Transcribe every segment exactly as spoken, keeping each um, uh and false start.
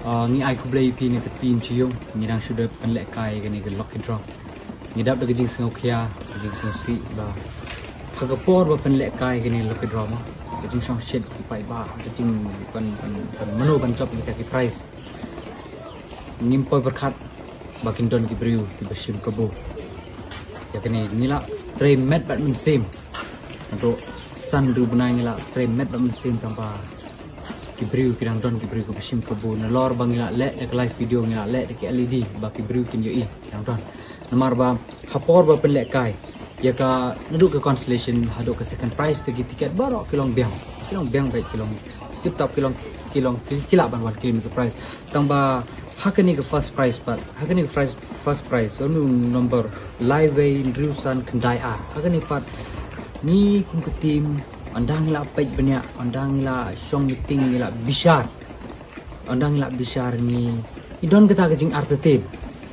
Ah, ngi ai khublei ïa phi na ka team Chi Yung, ngi dang shu dep pynlehkai kane ka lucky draw. Ngi dap da ka jingsngewkhia, ka jingsngewsih ba ha ka por ba pynlehkai kane lucky draw mo, ka jingshongshit paidbah, ka jing ban, ban, ban mano ban jop ïa kita ki prize. Ngim poi pyrkhat ba kin don ki briew kiba shim kabu. Ïa kane ngi la trei met bad mynsiem. Naduh san hynriew bnai ngi la trei met bad mynsiem tang ba ki briew ki dang don ki briew kiba shim kabu. Nalor ba ngi la leh da ka live video, ngi la leh da ki L E D ba ki briew kin ïohi ki dang don. Namar ba ha por ba pynlehkai ïa ka, naduh ka consolation haduh ka second prize, te ki tiket baroh ki long biang. Ki long biang bad ki long tip top, ki long, ki long, ki, ki lah ban wan claim ka prize. Tang ba ha kane ka first prize pat, ha kane ka first, first prize, ïa une u number lai wei hynriew san khyndai ar. Ha kane pat ngi kum ka team, ynda ngi la peit bniah, ynda ngi la shong meeting, ngi la bishar, ynda ngi la bishar, ngi, ngi don kata ka jingartatien.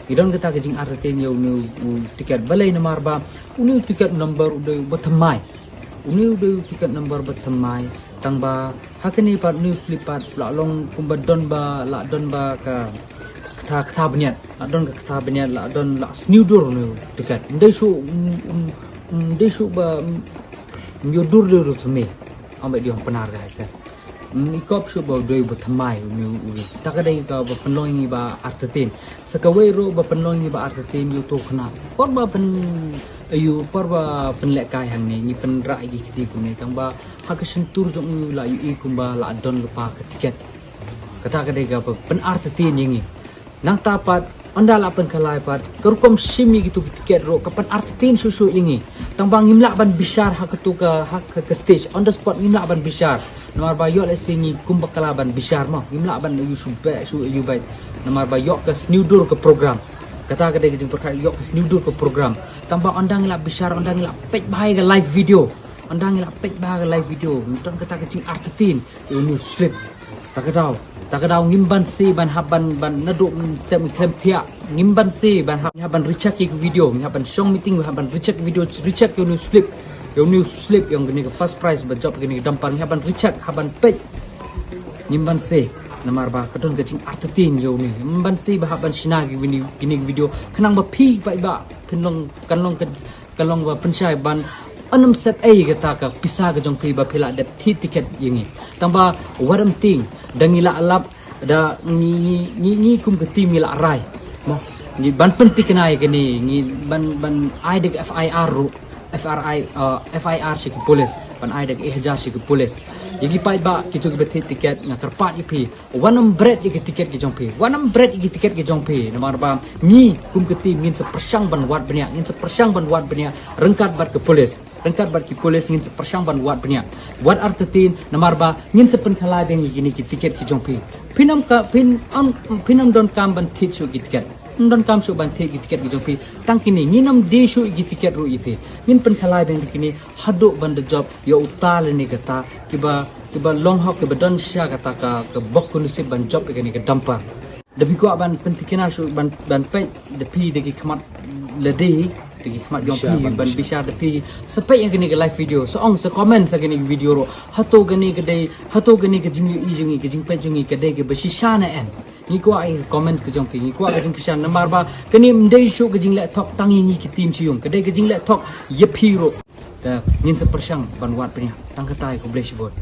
Ngi don kata ka jingartatien ïa une u tiket. Balei? Namar ba une u tiket number u dei uba thymmai. Une u dei u tiket number ba thymmai. Tang ba ha kane pat une u slip pat la long kumba don ba, la don ba ka kata, kata bniat. La don ka kata bniat, la don, la sniew dur une u tiket. Ym dei shuh, ym, ym, ym dei shuh ba, ym, ym ïoh dur, dur, dur thymmai. Ong bad ïa u Pnar ka, ka. Ym i kop shuh ba u dei uba thymmai une u, u. Kata ka dei kaba pynlong ïa ngi ba artatien. Sa kawei ruh ba pynlong ïa ngi ba artatien, ïa uto u khynnah. Por ba pyn, ïa u, por ba pynlehkai hangne, ngi pynrah ïa ki kti kumne, tang ba ha ka shyntur jong u la ïohi kumba la don lypa ka tiket. Kata ka dei kaba pynartatien ïa ngi. Nangta pat, ynda la pynkhalai pat, ka rukom shim ïa kito ki tiket ruh ka pynartatien shuh shuh ïa ngi. Tang ba ngim lah ban bishar ha kato ka, ha ka, ka stage, on the spot ngim lah ban bishar. Namar ba ïoh lehse ngi kumba ka la ban bishar mo, ngim lah ban ïa shu beh, shu ïa beh. Namar ba ïoh ka sniew dur ka program. Kata ka dei ka jingpyrkhat, ïoh ka sniew dur ka program. Tang ba ynda ngi la bishar, ynda ngi la peit bha ïa ka live video. Ynda ngi la peit bha ka live video, ngi don kata ka jingartatien ïa une u slip. Ta ka daw, ta ka daw ngim banse ban hap ban, ban naduh step ngi khlem thiah. Ngim banse ban hap, ngi hap ban recheck ïa ka video, ngi hap ban shong meeting, ngi hap ban recheck video, recheck ïa une u slip. Ïa une u slip, ïa kane ka first prize ba jop kane ka dumper, ngi hap ban recheck, hap ban peit. Ngim banse, namar ba ka don ka jingartatien ïa une. Ngim banse ba hap ban shna ïa kane ka video, khnang ba phi paidbah kan long, kan long ka, kan long ba pynshai ban ym sep ei kata ka pisa ka jong phi ba phi la dep thied tiket ïa ngi. Tang ba wat ym tieng, da ngi la lap, da ngi, ngi, ngi, ngi kum ka team ngi la rai mo, ngi ban pynthikna ïa kane, ngi ban, ban ai da ka F I R ruh, F R I, uh, F I R sha ki police, ban ai da ka E hajar sha ki police. Ïa ki paidbah kito kiba thied tiket, nga kyrpad ïa phi, wat nym bret ïa ki tiket ki jong phi. Wat nym bret ïa ki tiket ki jong phi. Namar ba ngi kum ka team ngin sa pyrshang ban wad bniah, ngin sa pyrshang ban wad bniah ryngkat bad ka police. Ryngkat bad ki police ngin sa pyrshang ban wad bniah. Wat artatien, namar ba ngin sa pynkhalai biang ïa kine ki tiket ki jong phi. Phin ym ka, phin ym, phin ym donkam ban thied shuh ki tiket. Ym donkam shuh ban thied ki tiket ki jong phi. Tang kine, ngin ym die shuh ïa ki tiket ruh ïa phi. Ngin pynkhalai biang ïa kine haduh ban da jop ïa uta lane kata kiba, kiba long hok, kiba don sha kata ka, ka bok ka nusip ban jop ïa kane ka dumper. Da phi kwah ban pynthikna shuh, ban, ban peit da phi da ki khmat lade, da ki khmat jong phi, ban bishar da phi, sa peit ïa kane ka live video, sa ong, sa comment sha kane ka video ruh. Hato kane ka dei, hato kane ka jingïohi jong ngi, ka jingpeit jong ngi ka dei kaba shisha ne em? Ngi kwah ïa ka comment ka jong phi, ngi kwah ka jingkyrshan, namar ba kane ym dei shuh ka jingleh thok tang ïa ngi ki team Chi Yung, ka dei ka jingleh thok ïa phi ruh. Te ngin sa pyrshang ban wad bniah. Tang katai, khublei shibun.